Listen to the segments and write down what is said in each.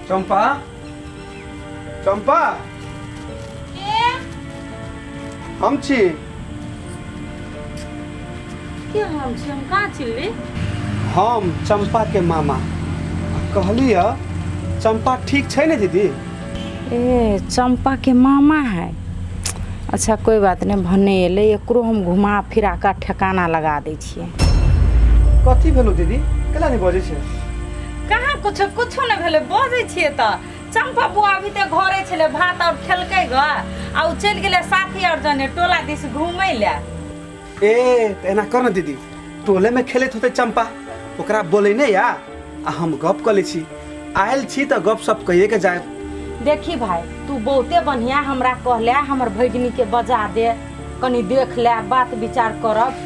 चंपा, चंपा। के? हम छी। के हम छी? हम कहाँ चिल्ली? हम चंपा के मामा। आ कहली ह, चंपा ठीक छै ने दीदी? ए, चंपा के मामा है। अच्छा, कोई बात नहीं, भने एलै, एकरो हम घुमा फिरा कऽ ठेकाना लगा दै छियै। कथी भेलो दीदी, केला नहीं बजै छै? कहाँ कुछो, कुछो नहि भेलै। बजै छियै तऽ चंपा बुआ अभी तऽ घरे छलै, भात आओर खेलकै ग आ ओ चलि गेलै साथी आओर जने टोला दिस घूमै लए। ए, तऽ एना कर ने दीदी, टोले में खेलैत होतै चंपा, ओकरा बोलेने या आ हम गप कऽ लै छी। आयल छी तऽ गप सप कहिए के जायब। देखी भाई, तू बहुते बढ़िया हमरा कहले हमर भगिनी के बजा दे, कनी देख ले, बात विचार करब।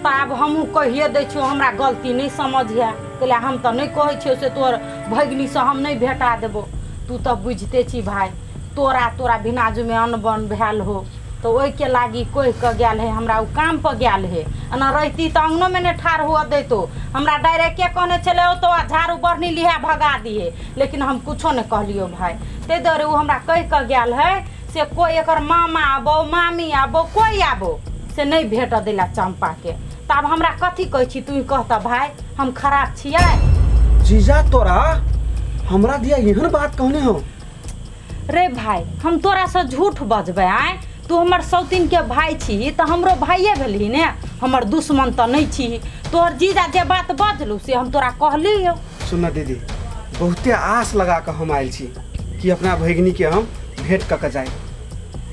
तऽ आब हमहूँ कहिए दै छियौ, हमरा गलती नहि समझिहे, कैला हम तऽ नहि कहै छियौ से तोहर भगिनीसँ हम नहि भेटा देबौ। तू तऽ बुझिते छी भाई, तोरा तोरा भिनाजूमे अनबन भेल हो, तऽ ओहिके लागी कहि कऽ गेल है हमरा। ओ काम पर गेल है, एना रहिती तऽ अङ्गनोमे नहि ठाढ़ हुअ दैतो हमरा। डायरेक्टे कहने छलै ओ तो झाड़ू बढ़नी लिहे, भगा दिहे, लेकिन हम कुछो नहि कहलियौ भाई। ताहि दुआरे ओ हमरा कहि कऽ गेल है से कोइ एकर मामा आबो, मामी आबो, कोइ आबो, से नहि भेट दैला चम्पाके। तऽ आब हमरा कथी कहै छी तू कह तऽ भाई, हम खराब छियै? जीजा तोरा हमरा दिया एहन बात कहने हो? रे भाई, हम तोरासँ झूठ बजबै? आँय, तू हमर सौतीनके भाय छी तऽ हमरो भाइये भेलही ने, हमर दुश्मन तऽ नहि छी। तोहर जीजा जे बात बजलू से हम तोरा कहली हौ। सुन दीदी, बहुते आस लगा कऽ हम आयल छी कि अपना भगिनी के हम भेंट कऽ के जाय।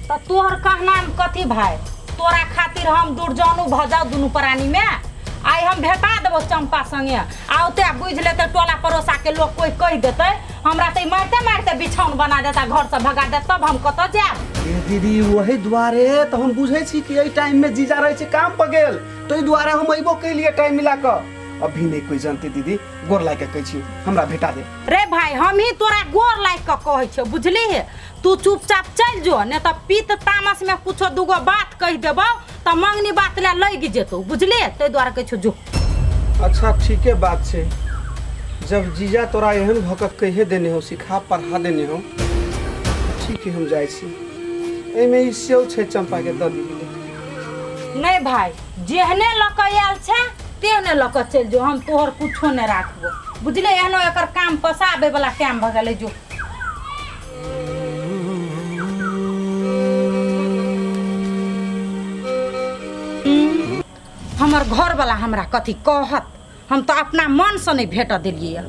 तऽ तोहर कहना कथी भाई? तोरा खातिर हम दुर्जनू भऽ जाउ दुनू प्राणीमे। आइ हम भेटा देबो चंपा संगे, आ ओते बुझि लेतै टोला पड़ोसा के लोग, कोई कहि देतै हमरा तऽ ई मारिते मारिते बिछौन बना देता, घरसँ भगा देत, तब हम कतऽ जायब? ए दीदी, वही दुआरे तऽ हम बुझै छी कि एहि टाइम में जीजा रहै छै काम पर गेल, ताहि दुआरे हम अयबो केलिए टाइम मिला कऽ। अभी नहीं कोई जानते दीदी, गोर लागि कऽ कहै छी, हमरा भेटा दे। रे भाई, हम ही तोरा गोर लागि कऽ कहै छियौ, बुझली? तू चुपचाप चलि जो, नहि तऽ पीत तामस में कुछो दूगो बात कहि देबौ तऽ मंगनी बात लए लगि जेतौ, बुझली? ताहि दुआरे कहै छियौ, जो। अच्छा, ठीके बात छै। जब जीजा तोरा एहन भऽ कऽ कहिए देने हो, सिखा पढ़ा देने हो, ठीक है, हम जाइ छी। एहिमे ई सेव छै, चम्पाके दऽ दिही। नहि भाई, जेहने लऽ कऽ आयल छै तेहने लऽ कऽ चलि जो, हम तोहर कुछो नहि राखबो, बुझले? एहनो एकर काम पसाबे वाला टाइम भऽ गेलै, जो। हमर घरवला हमरा कथी कहत? हम तऽ अपना मनसँ नहि भेटऽ देलियै।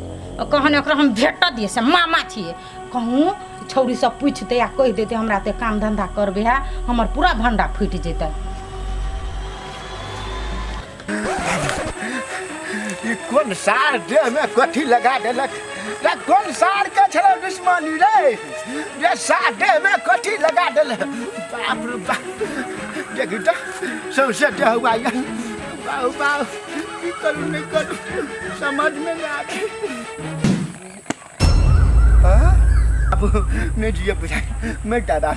कहने ओकरा हम भेटऽ दियै से मामा छियै। कहूँ छौड़ी सब पूछतै आ कहि देतै हमरा तऽ काम धन्धा करबै है, हमर पूरा भंडा फूटि जेतै। ई कोन सार देह में कथी लगा देलक रे? कोन सार के छलै दुश्मनी रे? रे सार देह में कथी लगा देलक? बाप रे बाप, देखी तऽ सौंसे देह हुआ। बाबू बाबू, की करू नहीं करू समझ में नहीं आवे। बाबू नहीं जिए बुझाइ मैं दादा।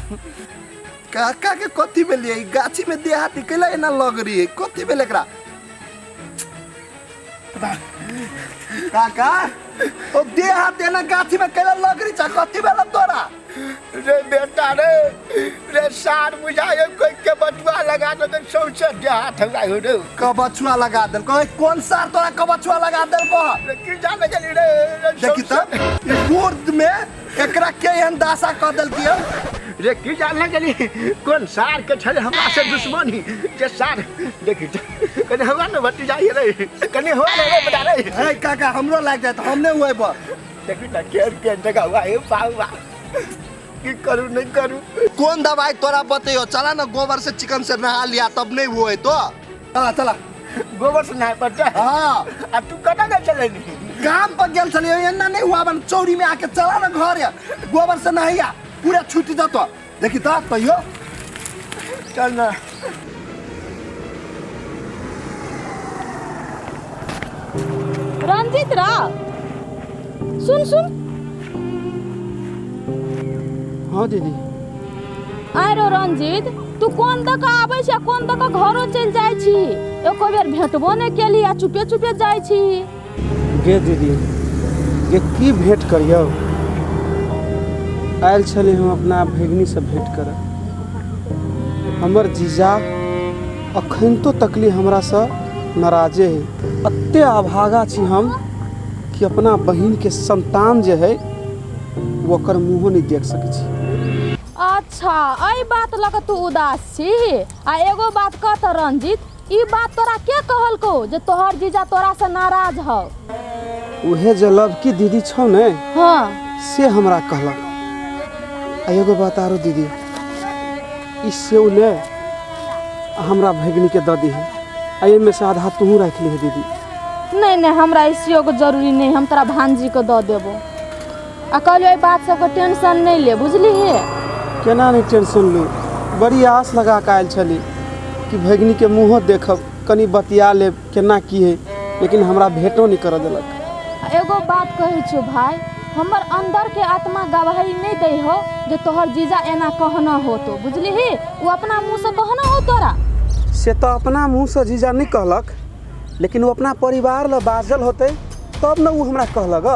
काका के कथी भेलियै? ई गाछी में देहाती कैला एना लग रही है? कथी भेल एकरा? काका, ओ देहात एना गाछी में कैला लग रही छ? कथी भेल तोरा? रे बेटा रे, रे सार बुझाए कोई के बटुआ लगा दे, सौंसे देहात हमरा हो रे। कबछुआ लगा देल कहे? कोन सार तोरा कबछुआ लगा देल कह? रे की जाने गेली रे, रे देखी सौंसे। त ई गोद में एकरा के एहन दासा क देलकी हन? रे की जाने गेली कोन सार के छले हमरा से दुश्मनी जे सार। देखी त कने हमरा ने भतीजा रे, कने हुआ रे बेटा रे। हे काका, हमरो लाग जात, हम नहीं हुए पर। देखी त केर केर जगह हुआ हे पाऊआ, की करू नहीं करू। कौन दवाई तोरा बतैयो? चला ना, गोबर से चिकन से नहा लिया तब नहीं हुए तो। चला चला। गोबर से नहाए पड़ता? हाँ। आ तू कतऽ गेल छलै? काम पर गेल छलियै, एना नहीं हुआ बन चौरी में आके। चला ना घर, या गोबर से नहाइया, पूरा छूट जतो। देखी त तैयो। चल ना। रंजित रा, सुन सुन। हाँ दीदी। आरो रंजित, तू कोन दऽ कऽ आबै छी आ कोन दऽ कऽ घरो चलि जाइ छी? एको बेर भेटबो नहि केली आ चुपे चुपे जाइ छी। गे दीदी गे, की भेंट करियौ? आयल छली हम अपना भगिनीसँ भेँट करऽ। हमर जीजा अखनितो तकली हमरासँ नाराजे है। एते अभागा छी हम कि अपना बहिनके संतान जे है ओ ओकर मुँहो नहि देख सकै छी। अच्छा, एहि बात लऽ कऽ तू उदास छी? आ एगो बात कह तऽ रंजीत, ई बात तोरा के कहलकौ जे तोहर जीजा तोरासँ नाराज हौ? उहे जे लवकी दीदी छौ ने, हाँ, से हमरा कहलक। आ एगो बात आरो दीदी, ई सेव ले आ हमरा भगिनीके दऽ दीहे, आ एहिमे से आधा तूहू राखि लिहे दीदी। नहीं नहीं, हमरा ई सेवके जरूरी नहीं, हम तोरा भांजीके दऽ देबो। आ कहलियो एहि बात सबके टेंशन नहीं ले, बुझलिही? केना नहि टेंशन लू, बड़ी आस लगा कऽ आयल छली कि भगिनीके मुँहो देखब, कनि बतिया लेब, केना की है, लेकिन हमरा भेंटो नहि करऽ देलक। आ एगो बात कहै छियौ भाय, हमर अंदरके आत्मा गवाही नहि दै हौ जे तोहर जीजा एना कहना होतो, बुझलिही? ओ अपना मुँहसँ कहना हो तोरा? से तऽ अपना मुँहसँ जीजा नहि कहलक, लेकिन ओ अपना परिवार लए बाजल होतै तब ने ओ हमरा कहलक।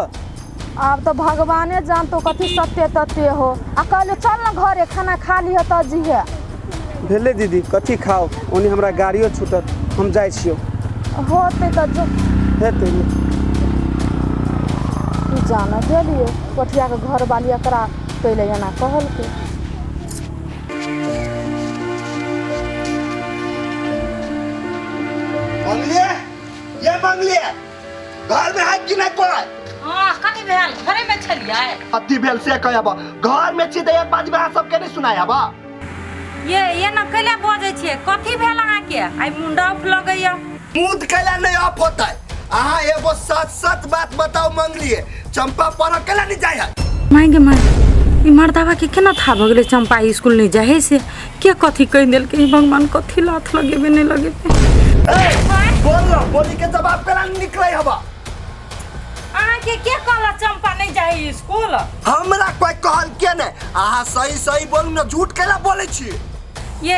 आब तऽ भगवाने जानतो कथी सत्य तत्य हो। आ कहलियो चल ने घरे, खाना खा लिह तऽ जिहे। भेलै दीदी, कथी खाओ, ओनी हमरा गाड़ियो छूटत, हम जाइ छियौ। होतै तऽ जो। हेतै ने। की जान गेलियै कोठियाके घरवाली एकरा पहिले एना कहलकै। मंगलिए, ये मंगलिए, घर में है कि नहीं कोई? हाँ, कथी भेल? घरे में छलियै। अति भेल से कहब, घर में छी तऽ एक बात अहाँ सबके नहीं सुनायब। ये ये न कैला बजै छियै? कथी भेल अहाँके? आइ मुंडा ऑफ लगैया। मूड कैला नहीं ऑफ होता है? अहाँ एगो सच सच बात बताओ मंगलिए, चंपा पढ़ कैला नहीं जाय है? माय गे माय, ई मर्दावा के केना था भऽ गेलै चंपा स्कूल नहीं जाए से? के कथी कहि देलकै? हे भगवान, कथी लाथ लगेबे नहीं लगेबे। ए, बोल ना, बोली के जवाब कैला नहीं निकले हवा? अहाँके के कहलक चंपा नहीं जाए स्कूल? हमरा कोई कहल के नहीं, अहाँ सही सही बोलू ना, झूठ कैला बोलै छी? ये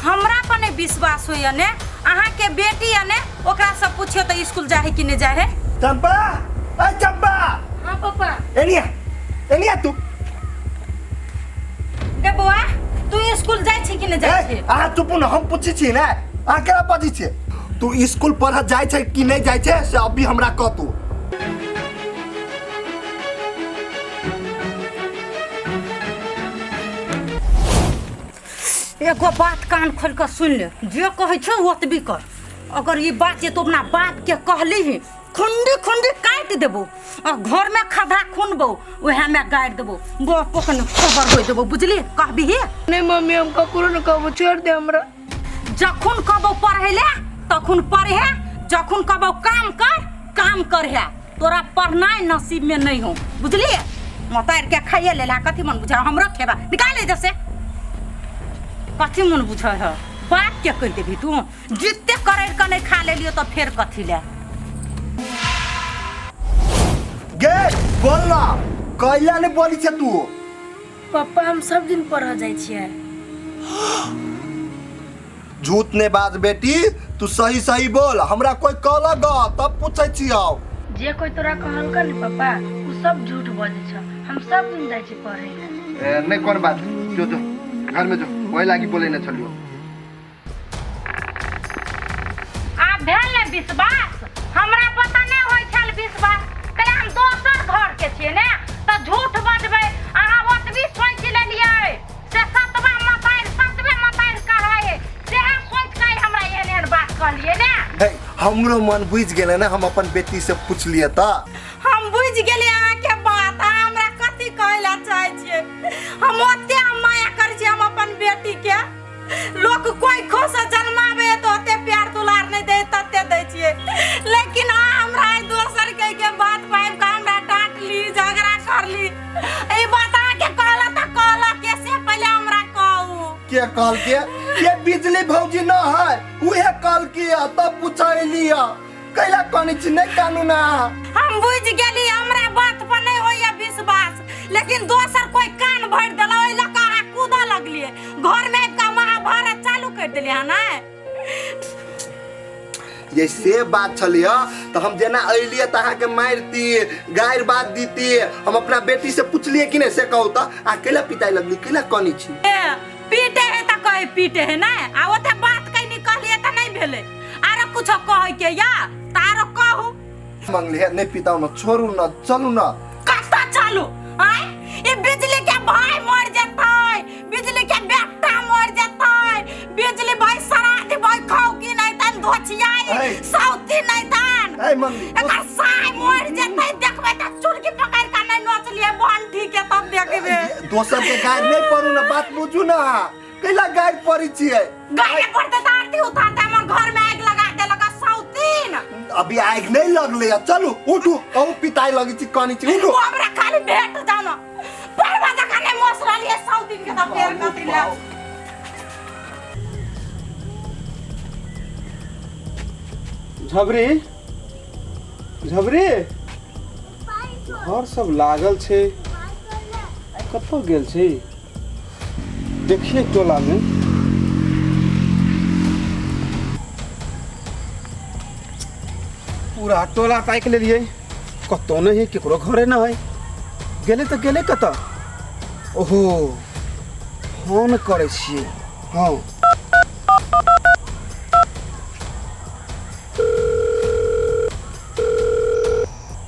हमरा पर नहीं विश्वास होइया ने? अहाँके बेटी या ने, ओकरा से पूछियो तऽ स्कूल जाए कि नहीं जाए। चंपा, ए चंपा। हाँ पापा। एनिया एनिया तू। गे बौआ, तू स्कूल जाइ छी कि नहीं जाइ छी? ए, अहाँ चुपू ना, हम पूछै छी ने, अहाँ केना बजै छियै? तू स्कूल पढ़ जाइ छै कि नहीं जाइ छै से अभी हमरा कह तू। एगो बात कान खोल कऽ सुनि ले, जे कहै छौ ओतबी कर। अगर ई बात जे तू अपना बाप के कहली ही, खुंडी खुंडी काटि देबो आ घर में खद्धा खुनबो, उएह में गाड़ि देबो, बापो के ने खबर होइ देबो, बुझली? कहबी ही? नहीं मम्मी, हम ककरो न कहबो, छोड़ दे हमरा। जखन कहबो पढ़ै ले तखन पढ़े, जखन कहबो काम कर काम करहे। तोरा पढ़नाइ नसीब में नहीं हो, बुझलिए? मोतार के खाइए लेला, कथी मन बुझा हमरो खेबा निकाले जैसे कथी मन बुझे है? बाप के कहि देबी तू? जिते करे के नहीं खा लेलियो तो फेर कथी ले? गे बोल ना, कैला नहीं बोली छे तू? पप्पा, हम सब दिन पढ़ जाइ छियै। झूठ ने बाज बेटी, तू सही सही बोल, हमरा कोई कहलक ग तब पूछै छियौ। जे कोई तोरा कहलक ने पापा, उ सब झूठ बजै छ, हम सब दिन जाइ छी पढ़ै ले। नहीं कोन बात, जो जो घर में जो, वही लागी बोले न छलियो। आब भेल ने विश्वास? हमरा पता नहि होइ छल विश्वास, कहले हम दोसर घर के छियै ने तऽ झूठ बजबै। अहाँ ओतबी सोचि लेलियै से सतवा मतारि सतवे मतारि कहै है, सेहे सोचि कऽ हमरा एहन एहन बात कहलियै ने। हे, हमरो मन बुझि गेलै ने, हम अपन बेटी से पुछलियै तऽ। हम बुझि गेलियै अहाँके बात, अहाँ हमरा कथी कहै लए चाहै छियै। हम ओते हम माया करै छियै हम अपन बेटीके, लोक कोई खुश जन्मावे तो ओते प्यार दुलार नहीं दे तते दै छियै, लेकिन अहाँ हमरा आइ दोसर के के बात पाबि कऽ हमरा डांटली, झगड़ा करली। ई बात अहाँके कहला तऽ कहला के से पहिले हमरा कहू। के कहल के? के बिजली भौजी न है उहे कहल के, तब पूछैली कैला कहने छी नहीं कानू ना। हम बुझि गेली, हमरा बात पर नहीं होइया विश्वास, लेकिन दोसर कोई कान भरि देला ओहि लऽ कऽ अहाँ कूदऽ लगलियै, घर में आबि कऽ महाभारत चालू करि देलियै अहाँ ने। ये से बात छलिय तऽ हम जेना अलियै तऽ अहाँके मारती गारि बात दीती। हम अपना बेटी से पुछलियै कि नहि से कहू तऽ अहाँ कैला पिताई लगली, कैला कनी छी? ए, पीटे है तऽ कहे पीटे है नहि, आ ओते बात कहीं कहलियै तऽ नहि भेलै। आरो कुछो कहै के या तऽ आरो कहू। मंगली है नहीं पिताऊ न, छोड़ू न, चलू न। कतऽ चलू? आँय, ई बिजली के भाई मर जेतै, बिजली के बेटा मर जेतै, बिजली भाई सराधी भाई खाऊ की नहीं तन धोचियाई ऐ। सौती नहीं तन ऐ मंगली, एकर साय मर जेतै। देखबै तऽ चुटकी पकड़ के नहीं नोचलिए बंठी के तब देखबै। दोसर के गारि नहीं पड़ू न, बात बुझू न, कैला गारि पड़ी छियै? गाय पड़ते तऽ आरती उतारते, हमर घर में आगि लगा देलक सौतीन। अभी आगि नहीं लगले है, चलू उठू, अहू पिताई लगी छी कनी छी, उठू। ओ हमरा खाली भेट जाओ न, परवा जकाँ नहि मोस रहलियै सौतीन के तऽ फेर कथी लए। झबरी झबरी, घर सब लागल छै, कतऽ गेल छै? देखिए टोला में। पूरा टोला ताकि लेलियै, कतौ नहि है, केकरो घरे नहि है। गेलै तऽ गेलै कतऽ? ओहो, फोन करै छियै। हँ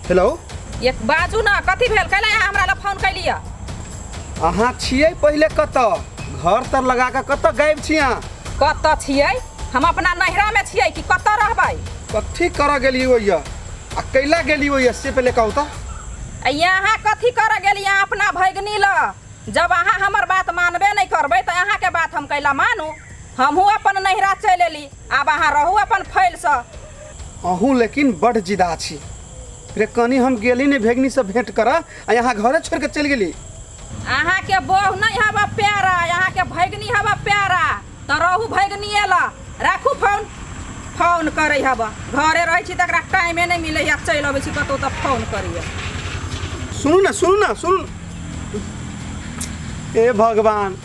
हेलो, एक बाजू ना, कथी भेल? कैला अहाँ हमरा लग फोन कैलियै? अहाँ छियै पहिले कतऽ? घर तर लगा कऽ कतऽ गायब छी अहाँ? कतऽ छियै? हम अपना नैहरामे छियै कि कतऽ रहबै? कथी करऽ गेलियै ओइया आ कैला गेलियै ओइया से पहिले कहू तऽ। आ यहाँ कथी करऽ गेलियै? अहाँ अपना भैगनी लग। जब अहाँ हमर बात मानबे नहि करबै तऽ अहाँके बात हम कैला मानू? हमहूँ अपन नैहरा चलि एली, आब अहाँ रहू अपन फैलसँ। अहूँ लेकिन बड्ड जिदा छी रे। कनी हम गेली ने भेगनी से भेंट करऽ आ यहाँ घरे छोड़ के चलि गेली। अहाँके बहु नहि हवा प्यारा, अहाँके भैगनी हवा प्यारा, तऽ रहू भैगनिए लऽ। राखू फोन। फोन करै हवा, घरे रहै छी तकरा टाइमे नहि मिलै है, चलि अबै छी कतहु तऽ फोन करैए। सुनू ने, सुनू ने, सुनू। हे भगवान,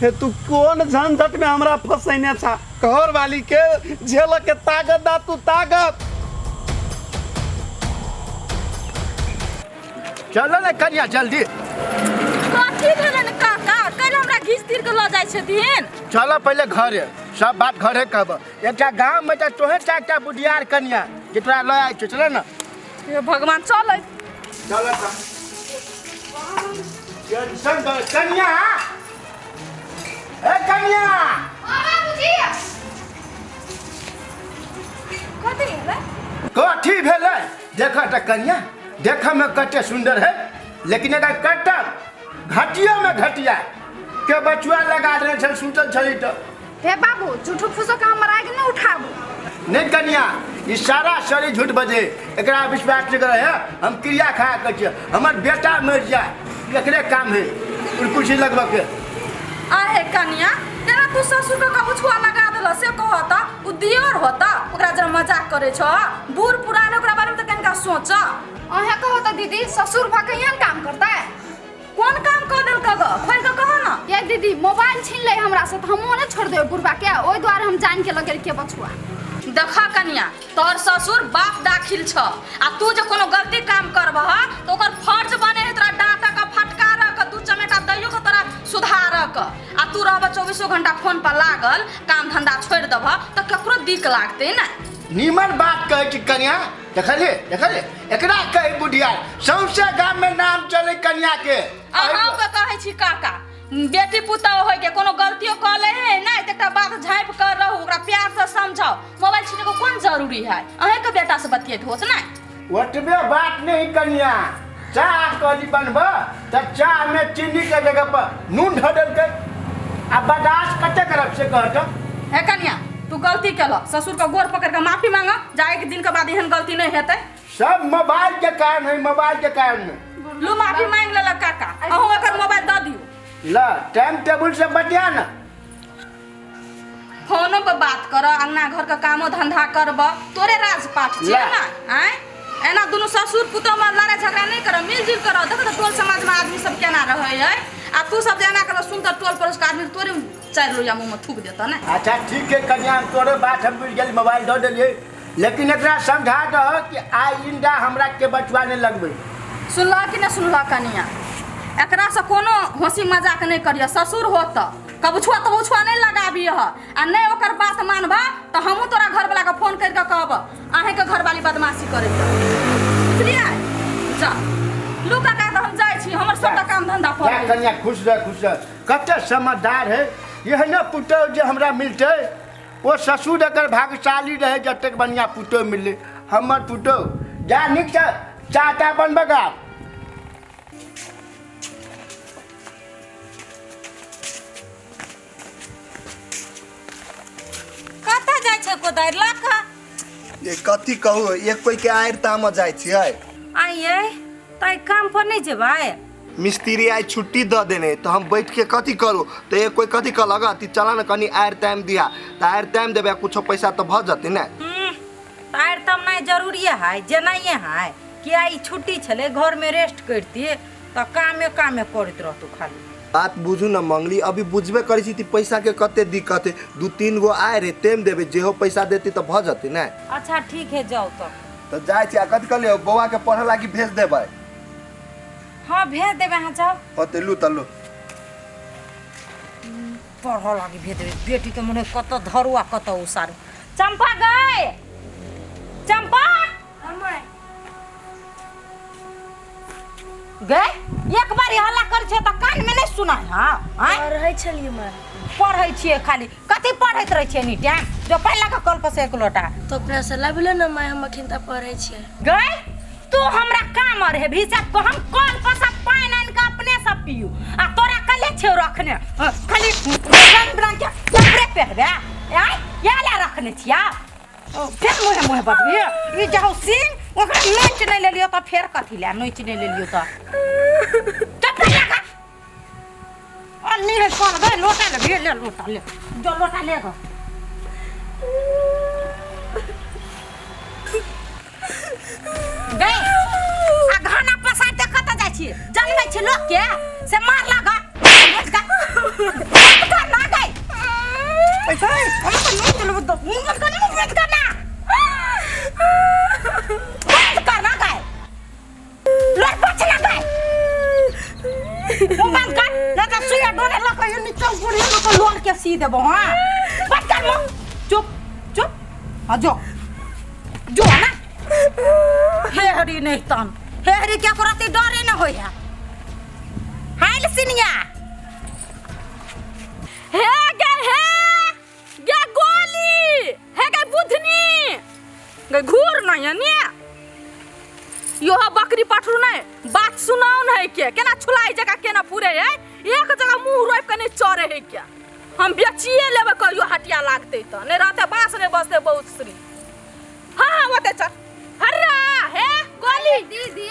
हे तू कोन झंझट में हमरा फंसैने छा? घर वाली के झेल के ताकत दा तू, ताकत। चलो ने कनिया जल्दी। कथी भेलन काका? काल्हि हमरा घीच तीर के लऽ जाइ छथिन। चलो पहिले घरे, सब बात घरे कहब। एकटा गाँव में तऽ तोहे टा एकटा बुधियार कनिया जे तोरा लऽ आयल छौ। चल ने। हे भगवान, चल। चल तऽ टेंशन दे कनिया, ए कनिया। कथी भेलै? कथी भेलै? देख तऽ कनिया, देखऽ में कते सुंदर है, लेकिन एकर कटल घटिया में घटिया के बचुआ लगा देने छल, सुतल छली तऽ। हे बाबू, झूठो फूसो के हमर आगि नहि उठाबू। नहीं कनिया, ई सारा शरीर झूठ बजे, एकरा विश्वास नहीं करे है। हम क्रिया खा कर छियै, हमर बेटा मर जाए एकरे काम है कुर्सी लगबऽ के। आहे कनिया, तेना तू ससुर के कबुछुआ लगा देल से कहता? उ दियोर होता, ओकरा जरा मजाक करे छ? बूढ़ पुरान, ओकरा बारे में तऽ कनिका सोच। अहाँ कहो तऽ दीदी, ससुर भऽ के एहन काम करता है? कोन काम कऽ देलक ग? खोलि कऽ कह न। ये दीदी, मोबाइल छीन ले हमरा से तऽ हमहूँ नहि छोड़ देबै बुढ़बा के, ओहि दुआरे हम जान के लगेल के बछुआ। देख कनिया, तोहर ससुर बाप दाखिल छ, आ तू जे कोनो गलती काम करबह तऽ ओकर फर्ज बने है तोरा डाँटक, फटकारक, दू चमेटा दैयो के तोरा सुधारक। आ तू रहबह चौबीसो घंटा फोन पर लागल, काम धंधा छोड़ि देबह तऽ ककरो दिक लागतै ने। नीमन बात कहै छी कनिया। देखलिए देखलिए, एकरा कही बुढ़िया, सौंसे गाम में नाम चले कनिया के। अहाँके कहै छी काका, बेटी पुतहु होय के कोनो गलतियो कऽ लै है नहि तऽ एकटा बात झाँपि कऽ रहू, ओकरा प्यार से समझाउ। मोबाइल छीने के कोन जरूरी है? अहेंके बेटा से बतियैत होत ने। ओतबे बात नहीं कनिया, चाह कहली बनब तऽ चाह में चीनी के जगह पर नून धऽ देलकै, आ बर्दाश्त कते करब से कह तऽ। हे कनिया, तू गलती केलह, ससुर के गोर पकड़ के माफी मांग, जा एक दिन के बाद एहन गलती नहीं हेतै। सब मोबाइल के कारण है, मोबाइल के कारण है। लू, माफी मांग लेलक काका, अहूँ एकर मोबाइल दऽ दियौ। ल टाइम टेबुल से बतिया ना। फोनो पर बात कर, अंगना घर के कामो धंधा करब, तोरे राजपाट छियै ला। ना। आँय, एना दुनू ससुर पुतोह में लड़ाई झगड़ा नहीं करब, मिलजुल कर रहो। देखो तऽ टोल समाज में आदमी सब केना रहै है। आ तू सब जे एना करबह सुनतऽ टोल पड़ोस के आदमी तोरे चारि लोहिया मुँहमे थूक देतऽ ने। अच्छा ठीक है कन्या, हम तोरे बात हम बुझि गेली, मोबाइल दऽ देलियै, लेकिन एकरा समझा दह कि आइंदा हमरा के बचवा नहि लगबै। सुनलह कि नहि सुनलह कनिया, एकरासँ कोनो हँसी मजाक नहि करिह, ससुर हो तऽ कबछुआ तबछुआ नहि लगाबिह, आ नहि ओकर बात मानबह तऽ हमहूँ तोरा घरवलाके फोन करि कऽ कहब अहीँके घरवाली बदमाशी करै बुझलियै। जा लू काका, तऽ हम जाइ छी, हमर सबटा काम धंधा जा पड़ल। कन्या, खुश रह, खुश रह। कते समझदार है, एहने पुतोहु जे हमरा मिलतै, ओ ससुर एकर भाग्यशाली रहे जतेक बढ़िया पुतोहु मिललै। हमर पुतोहु जा नीकसँ चाह ता बनबऽ गा। कतऽ जाइ छै कोदारि लऽ कऽ? ये कथी कहू, एक कोई के आड़ि तामऽ जाइ छियै। आइये तऽ काम पर नहि जेबै? मिस्त्री आइ छुट्टी दऽ देने तऽ हम बैठ के कथी करू, तऽ एक कोई कथी कहलक ती चला ने कनी आड़ि तामि दिहा, तऽ आड़ि तामि देबै, कुछो पैसा तऽ भऽ जेतै ने। तऽ आड़ि तामनाइ जरूरिये है, जेनाइए है कि आइ छुट्टी छलै, घरमे रेस्ट करितियै तऽ कामे कामे करैत रहतौ खाली। बात बुझू ने मंगली, अभी बुझबे करै छी पैसा के कते दिक्कत है, 2-3 गो आय रहे तेम देबै, जेहो पैसा देती तऽ भऽ जेतै ने। अच्छा ठीक है, जाउ तऽ। तऽ जाइ छी। आ कथी कहलियै, बौआ के पढ़ऽ लागी भेज देबै? हाँ भेज देबै, अहाँ जाउ। होतै, लू तऽ लू। पढ़ऽ लागी भेज देबै बेटी के, मने कतऽ धरू आ कतऽ उसारू। चंपा गए, चंपा गए, एक बार हल्ला कर छै तऽ कान में नहीं सुनाय। हाँ आँय? पढ़ै छलियै माँ। पढ़ै छियै खाली, कथी पढ़ैत रहै छियै एनी टाइम? जो पानि लऽ कऽ कल पर से एक लोटा। तो अपना से लाबिलो ने माँ, हम अखन तऽ पढ़ै छियै। गए, तू हमरा काम रहे भीसा को, हम कल पर से पानि आनि कऽ अपने से पियू, आ तोरा कले छौ रखने खाली रंग बिरंग के कपड़े पहिरबे आँय, इएह लए रखने छिया? फेर मुँहे मुँहे बजबी। ई जाउ सिंह ओकरा नोचि नहि लेलियो तऽ फेर कथी लए नोचि नहि लेलियो तऽ चुप लगा अन्नी है कौन गए, लोटा ले भी, ले लोटा ले, जो लोटा ले गो गए। आ घाना पसार के कतऽ जाइ छी? जनबै छी लोक के से मार लगा ना गए। हम तऽ नोच लेबो तऽ मुँह बंद कर, मुँह बंद कर ना, बंद कर ना गए, लोर पोछ ना गए, मुँह बंद कर, नहीं तो सुइया डोरे लऽ कऽ नीचा ऊपर लऽ कऽ लोर के सी देबो। हाँ बंद कर मुँह, चुप चुप। हाँ जो जो ना हे हरी नहीं तन हे हरी क्या करती, डरे न होय है हाइल सिनिया। हे गे, हे गे गोली, हे गे बुधनी गे, घूर नहीं है ने यो बकरी पठरू नहीं बात सुनाउन है के केना छुलाई जगह केना पूरे है, एक जगह मुंह रोप के नहीं चरे है क्या। हम बेचिए लेबै कहियो हटिया लागते तऽ नहीं रहते बांस नहीं बसते बहुत श्री। हाँ हाँ ओते चल हर्रा। हे गोली दीदी,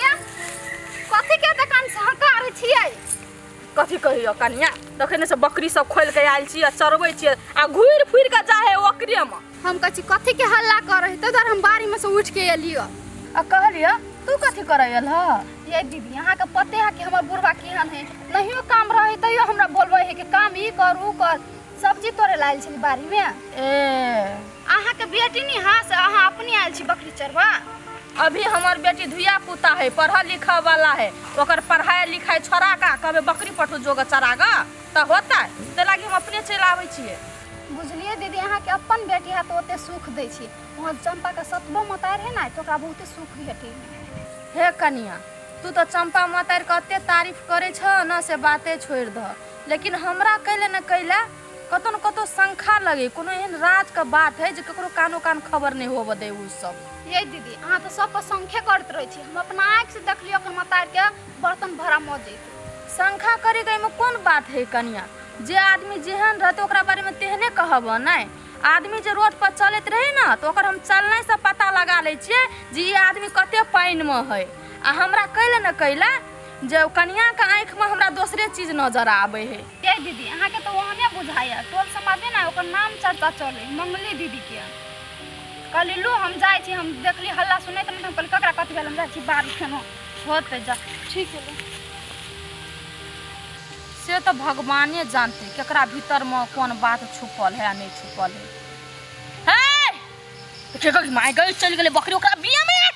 कथी के दुकान से हकार छियै? कथी कहियो कनिया, तखने से बकरी सब खोल के आयल छी आ चरबै छियै आ घुरि फिर के जाइ है ओकरे में। हम कहै छी कथी के हल्ला कर है, तै हम बाड़ी में से उठ के एलियो आ कहलियो तू कथी करै एल ह? ये दीदी, अहाँके पते है कि हमर बुढ़वा केहन है, नहियो काम रहे तैयो हमरा बोलबै है कि काम ई कर ऊ कर। सब्जी तोड़े ला आयल छली बाड़ी में। ए अहाँके बेटी नी हाँ से अहाँ अपने आयल छी बकरी चरबा? अभी हमर बेटी धिया पुता है, पढ़ल लिखल वाला है, ओकर पढ़ाई लिखाई छोड़ा का कहबे बकरी पठू जोग चरागा तऽ होतै, तै लागी हम अपने चलि आबै छियै। बुझलियै दीदी, अहाँके अपन बेटी है तऽ ओते सुख दै छी, वहाँ चंपा के सतबो मतारि है ना तऽ ओकरा बहुते सुख भेटै। हे कनिया, तू तऽ चंपा मतारि के एते तारीफ करै छह न से बाते छोड़ि दह, लेकिन हमरा कैले न कैले कतौ न कतौ शंखा लगे, कोनो एहन राज के बात है जे ककरो कानो कान खबर नहीं होबऽ दे उ सब। ये दीदी, अहाँ तऽ सब पर शंखे करैत रहै छी, हम अपना आँखि से देखलियै ओकर मतारि के बर्तन भरा मजैत। शंखा करे के एहिमे कोन बात है कनिया, जे आदमी जेहन रहतै ओकरा बारे में तेहने कहब नहि। आदमी जे रोड पर चलैत रहे ना तऽ ओकर हम चलनाइ से पता लगा लै छियै जे ई आदमी कते पानिमे है। आ हमरा कैले न कैले जे कनिया के आँखिमे हमरा दोसरे चीज नजर आबै है। ये दीदी, अहाँके तऽ ओहने बुझाइए, टोल समाजमे ने ओकर नाम चर्चा चलै मंगली दीदी के। कहली लू हम जाइ छी, हम देखली हल्ला सुनैत नहि, हम कहली ककरा कथी भेल, हम जाइ छी बाड़ी खेलहुँ। होतै जा ठीक है। से तऽ भगवाने जानते केकरा भीतरमे कोन बात छुपल है आ नहि छुपल है। हे, केकर माय गई चलि गेलै बकरी ओकरा बिया में।